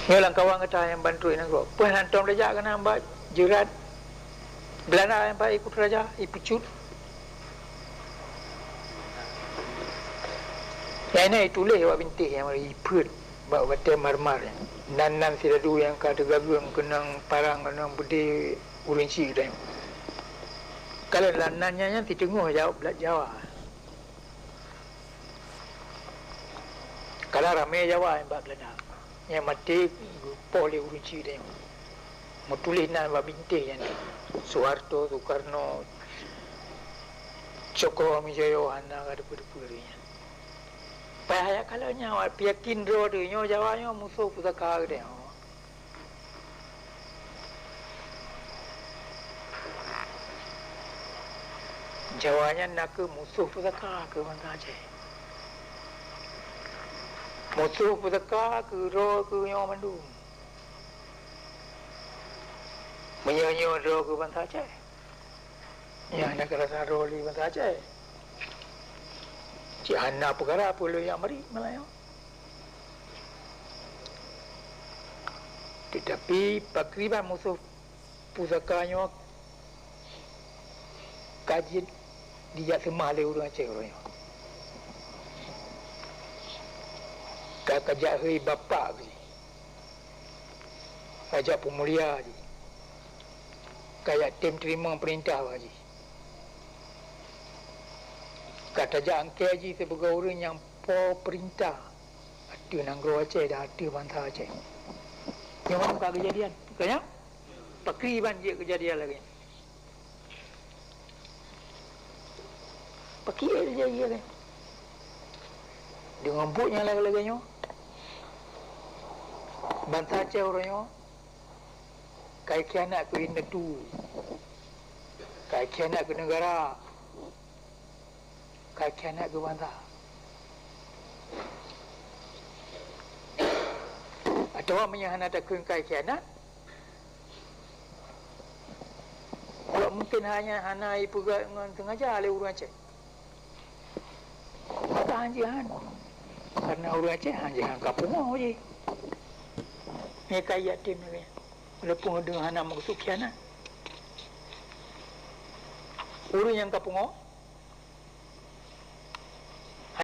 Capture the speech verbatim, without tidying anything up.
Nyoe lam kawan gata nyang ban trok nanggroe. Peue hana tom tajak keunan bak jeurat Belanda nyang bak ipeutraja, ipeucut. Nyang na ituléh bak bintéh nyang ipeuet bak batée marmar nyan. Nan-nan sidadu nyang ka teugageung keunong parang, keunong beudé ureuëng chik tanyoe. Kalon lam nan nyan, nyan siteungoh Jawa, Jawa. Kadang ramé Jawa nyang bak Belanda. Nyang maté geupoh lé ureuëng chik tanyoe. Meutuléh nan bak bintéh nyan. Soeharto, Soekarno, Cokroaminojo, hana ka teupeu-teupeu lé nyan. Payah jak kalon nyan, awak peuyakin droe teuh nyoe Jawa nyoe musoh pusaka geutanyoe. Jawa nyan nakeuh musoh pusaka keu bansa Aceh. Musoh pusaka keu droe keu nyoe mandum. Meunyoe nyoe droe keu bansa Aceh, nyan hana keurasa droe lé bansa Aceh. Cit hana peukara peue lôn jak marit malam nyoe. Teutapi pakriban musoh pusaka nyoe ka jeuet dijak seumah lé ureuëng Aceh uroe nyoe. Ka, ka jak hôi bapak jih, ka jak peumulia jih, ka jak tem teurimong peurintah bak jih. Ka tajak angkée jih sibagoe ureuëng nyang po peurintah ateueh nanggroe Aceh dan ateueh bansa Aceh. Nyoe ka keujadian. Ka nyan? Pakriban jeuet keujadian lagée nyan? Pakriban jeuet keujadian lagée nyan? Deungon buet nyang lagée-lagée nyoe, bansa Aceh uroe nyoe ka ikhianat keu indatu, ka ikhianat keu neugara, ka khianat keu bansa. Atawa meunyoe hana takheun ka khianat, kalau mungkin hanya hana ipeugah ngon sengaja lé ureuëng Aceh. Maka hanjeuet han. Karena ureuëng Aceh hanjeuet han ka pungoh jih. Nyoe ka yatim lagée nyan. Walaupun ureuëng hana meukeusud khianat. Ureuëng nyang ka pungoh,